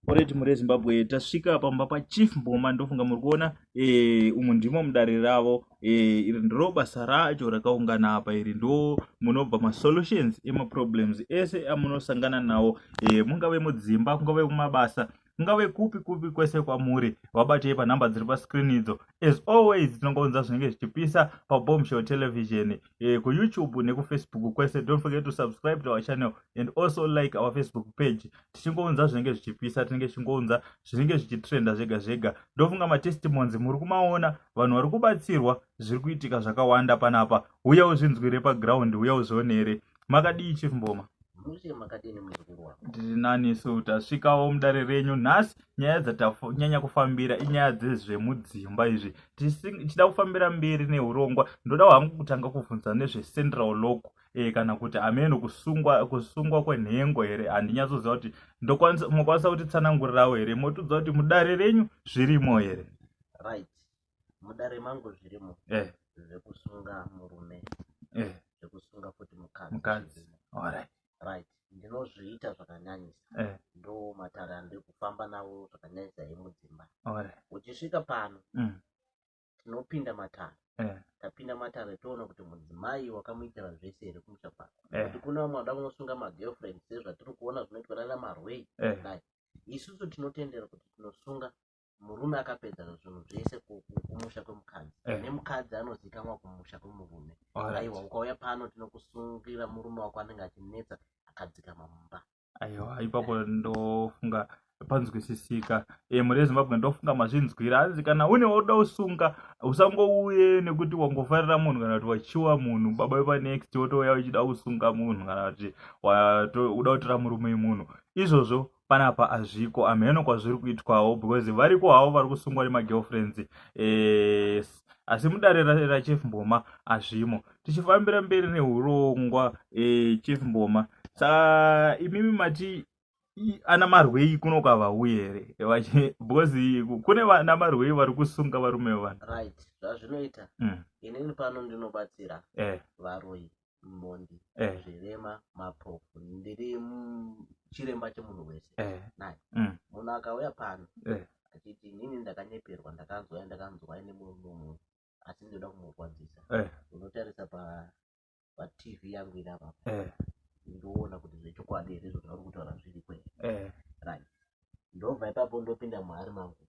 Alright, mhuri yeZimbabwe, tasvika pamba paChief Mboma. Ndofunga muri kuona umu ndimo mudare ravo. Iri ndiro basa racho rakaungana apa. Iri ndo munobva masolutions emaproblems ese amunosangana nawo, mungave mudzimba, kungave kumabasa, kungave kupi kupi, kwese kwamuri. Vabatei panhamba dziri pascreen idzo. As always, tinongounza zvinenge zvichipisa paBombshow Television, kuYouTube nekuFacebook kwese. Don't forget to subscribe to our channel and also like our Facebook page. Tichingounza zvinenge zvichipisa, tinenge tichingounza zvinenge zvichitrenda zvega zvega. Ndofunga matestimonies muri kumaona, vanhu vari kubatsirwa, zviri kuitika zvakawanda panapa. Uya uzvinzwire paground, uya uzvionere. Makadii, Chief Mboma? Mushe, makadini, muzukuru wangu? Ndiri nani. So tasvikawo mudare renyu nhasi. Nyaya dzatanyanya kufambira inyaya dzezvemudzimba izvi. Tichida kufambira mberi neurongwa, ndoda hangu kutanga kubvunza nezvecentral lock, kana kuti ameno kusungwa kwenhengo here. Handinyatsoziva kuti mokwanisa kutitsanangurirawo here, motiudza kuti mudare renyu zvirimo here? Right, mudare mangu zvirimo. Zvekusunga murume, zvekusunga futi mukadzi. Mukadzi. Zvirimo. Alright. Right, ndinozviita zvakanyanyisa. Ndo matare andiri kufamba nawo zvakanyanyisa emudzimba. Uchisvika pano, tinopinda matare. Tapinda matare, toona kuti mudzimai wakamuitira zvese here kumusha kwako. Kuti kuna vamwe vada kunosunga magirlfriend, sezvatiri kuona zvinoitwa nana marwei. Dai isusu tinotendera kuti tinosunga murume akapedza zvinhu zvese kumusha kwemukadzi, nemukadzi anozikanwa kumusha kwemurume. Aiwa, ukauya pano tinokusungira murume wako anenge achinetsa akadzikama mumba. Aiwa, ipapo ndofunga panzwisisika. Mhuri yeZimbabwe, ndofunga mazvinzwira. Hanzi kana une wauda kusunga, usangouye nekuti wangofarira munhu kana kuti wachiwa munhu baba vepanext, wotouya uchida kusunga munhu kana kuti uda kutora murume wemunhu. Izvozvo panapa hazviko. Hamheno kwazviri kuitwawo, because variko havo vari kusungwa nemagirlfriends, asi mudare raChief Mboma hazvimo. Tichifambira mberi neurongwa, Chief Mboma, saka imimi mati ana marwei kunoku havauyi here? Because kune vana marwei vari kusunga varume vevanhu. Right, zvazvinoita, inini pano ndinobatsira varoyi, mhondi, zvirema, mapofu. Ndiri chiremba chemunhu wese. Nai munhu akauya pano achiti, "Inini ndakanyeperwa, ndakanzwai, ndakanzwai nemunhu, asi ndinoda kumurwadzisa," unotarisa paTV yangu iri apa, ndoona kuti zvechokwadi here zvauri kutaura zviriko here. Right, ndobva ipapo ndopinda muhari mangu,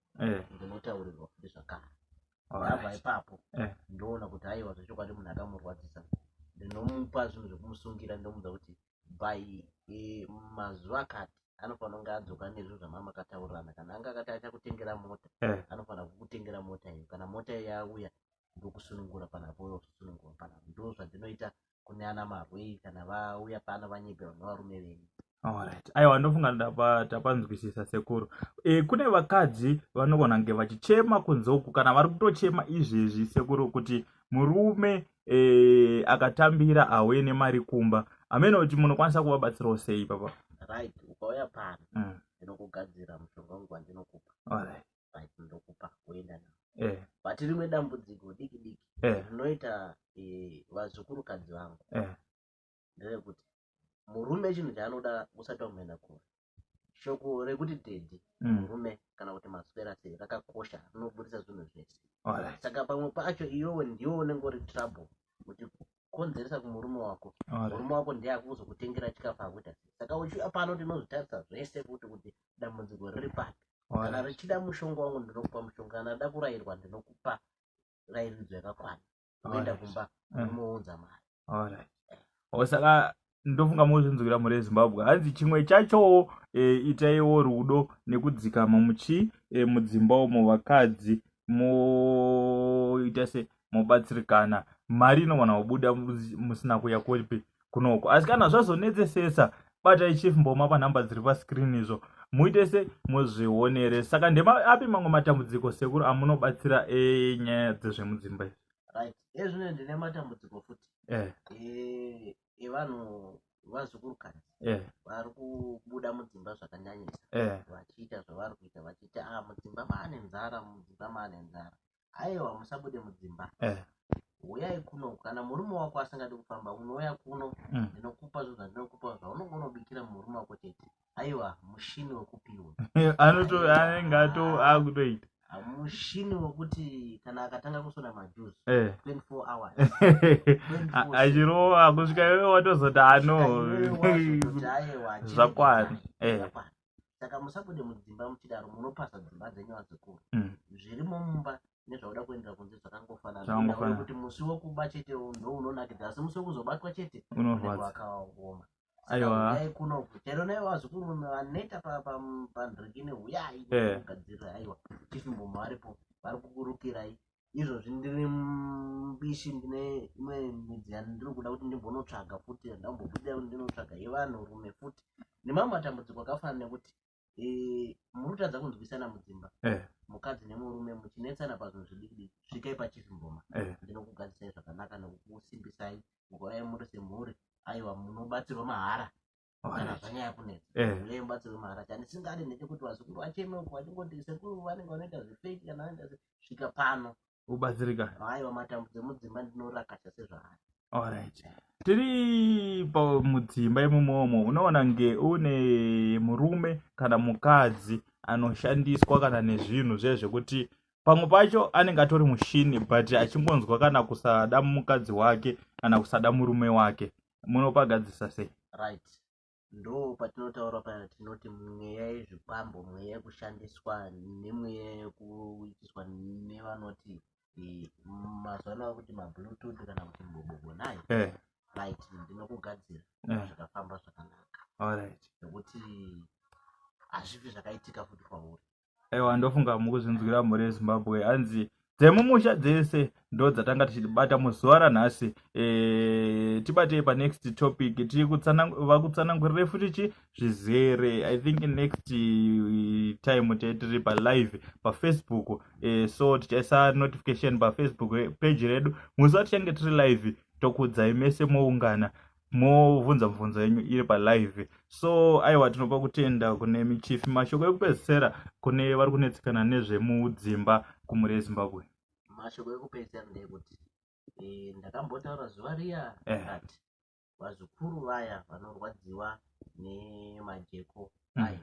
ndinotaurirwa futi zvakare. Ndabva ipapo, ndoona kuti aiwa, zvechokwadi munhu akamurwadzisa. Ndinomupa zvinhu zvekumusungira, ndomuudza kuti by mazuva akati anofanira kunge adzoka nezvinhu zvamamakataurirana. Kana anga akati achakutengera mota, anofanira kukutengera mota iyo. Kana mota iyo yauya, ndokusunungura panapo, yosunungura panapo. Ndo zvandinoita kune ana marwei kana vauya pano vanyeperwa nevarume venyu. Alright. Aiwa, ndofunga tapanzwisisa, sekuru. Kune vakadzi vanogona kunge vachichema kunze uku, kana vari kutochema izvezvi, sekuru, kuti murume akatambira auye nemari kumba. Amene kuti munokwanisa kuvabatsirawo sei papa? Right, ukauya pano, ndinokugadzira mushonga wangu wandinokupa. Right, ndokupa, woenda nawo. But rimwe dambudziko diki diki rinoita vazukurukadzi vangu nderekuti murume chinhu chaanoda usati wamuenda kure, shoko rekuti "daddy", murume, kana kuti "maswera sei" rakakosha, rinobudisa zvinhu zvese. Saka pamwe pacho iwewe ndiwe unenge uri trouble kuti konzeresa kumurume wako. Murume wako ndiye akuzokutengera chikafu, akuita sei. Saka uchiuya pano tinozvitarisa zvese kuti dambudziko riri papi. Kana richida mushonga wangu, ndinokupa mushonga. Kana rida kurayirwa, ndinokupa rayiridzo yakakwana, unoenda kumba, unounza mari. Alright. Oh, saka ndofunga muzvinzwira, mhuri yeZimbabwe. Hanzi chimwe chachowo, itaiwo rudo nekudzikama muchi mudzimba umo. Vakadzi moita se mobatsirikana, mari inogona kubuda musina kuya kupi kunoko. Asi kana zvazonetsesesa, batai Chief Mboma panhamba dziri pascreen izvo, muite se muzvionere. Saka ndema api mamwe matambudziko, sekuru, amunobatsira enyaya dzezvemudzimba izvi? Right, ezvino ndine matambudziko futi evanhu vazukurukadzi vari kubuda mudzimba zvakanyanyisa, vachiita zvavari kuita, vachiti, "A, mudzimba maane nzara, mudzimba maane nzara." Aiwa, musabude mudzimba. Uyai kuno. Kana murume wako asingadi kufamba, unouya kuno. Ndinokupa zvinhu zvandinokupa zvaunonge unobikira murume wako chete. Aiwa, mushini wekupiwa. Anoto anenge ato akutoita. Mushini wekuti kana akatanga kusona majuzi, 24 hours. Achirova kusvika iwe watozoti ano zvakwana. Saka musabude mudzimba muchidaro, munopasa dzimba dzenyu vazukuru. Zvirimo mumba nezvauda kuendera kunze zvakangofanana. Zvakangofanana. Kuti musi wekuba chete ndo unonakidza, asi musi wekuzobatwa chete unorwadza. Wakaoma. Aiwa. Uyai kunoku chero nai vazukuru vaneta pandrikini, uyai kugadzirira. Aiwa, Chief Mboma varipo, vari kukurukirai izvozvi. Ndiri mbishi, ndine imwe midzi yandiri kuda kuti ndimbonotsvaga futi, ndambobuda kuti ndinotsvaga yevanhurume futi, nemamwe matambudziko akafanana nekuti muri kutadza kunzwisana mudzimba, mukadzi nemurume muchinetsana pazvinhu zvidiki diki. Svikai paChief Mboma. Ndinokugadzisai zvakanaka nekukusimbisai. Mukauyai muri semhuri, aiwa, munobatsirwa mahara kana zvanyanya kunetsa. Uyai mubatsirwe mahara. Chandisingadi ndechekuti vazukuru vacheme uku vachingoti sekuru vanenge vanoita zvefake kana vanoita svika pano. Ubatsirika. Aiwa, matambudzo emudzimba ndinorakasha sezvaari. Alright, tiri pamudzimba imomomo, unoona nge une murume kana mukadzi anoshandiswa kana nezvinhu zve zvekuti pamwe pacho anenge atori mushini, but achingonzwa kana kusada mukadzi wake kana kusada murume wake, munopagadzisa sei? Right, ndo patinotaura paya, tinoti mweya yezvikwambo, mweya yekushandiswa nemweya yekuitiswa nevanoti mazuva ano kuti mabluetooth kana kuti mbobobo nayo. Right, ndinokugadzira zvikafamba zvakanaka, nekuti hazvifi zvakaitika futi kwauri. Aiwa, ndofunga mukuzvinzwira, mhuri yeZimbabwe. Hanzi dzemumusha dzese ndo dzatanga tichibata muzuva ranhasi. Tibatei panext topic, tiri vakutsanangurire futi chi zvizere. I think next time tee tiri palive paFacebook, so tichaisa notification paFacebook page redu musi watichange tiri live, tokudzai mese, moungana, movhunza mibvunzo yenyu iri palive. So aiwa, tinopa kutenda kune michief. Mashoko ekupedzisira kune vari kunetsekana nezvemudzimba kumhuri yeZimbabwe? Mashoko ekupedzisira ndeyekuti ndakambotaura zuva riya kati vazukuru vaya vanorwadziwa nemajeko aya,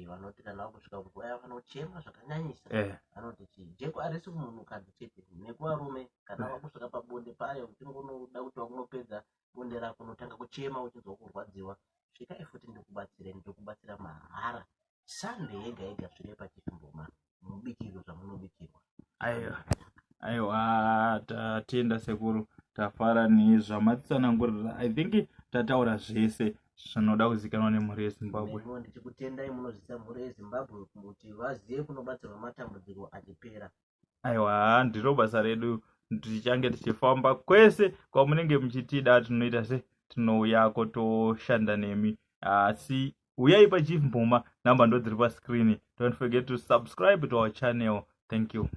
vanoti kana vakusvika nguva yavo vanochema zvakanyanyisa. Vanoti chii, jeko harisi kumunhukadzi chete, nekuvarume. Kana vakusvika pabonde payo, uchingonoda kuti wakunopedza bonde rako, unotanga kuchema uchinzwa kurwadziwa, svikai futi ndikubatsire. Ndikubatsira mahara Sunday yega yega. Svikai paChief Mboma, mubikirwe zvamunobikirwa. Aiwa, aiwa, tatenda sekuru, tafara nezvamatsanangurira. I think tataura zvese zvinoda kuzikanwa nemhuri yeZimbabwe. Neniwo ndichikutendai munozvisa mhuri yeZimbabwe kuti vazive kunobatsirwa matambudziko achipera. Aiwa, ndiro basa redu. Tichange tichifamba kwese kwamunenge muchitida, tinoita se tinouyako toshanda nemi. Asi uyai paChief Mboma, namba ndo dziri pascreen. Don't forget to subscribe to our channel. Thank you.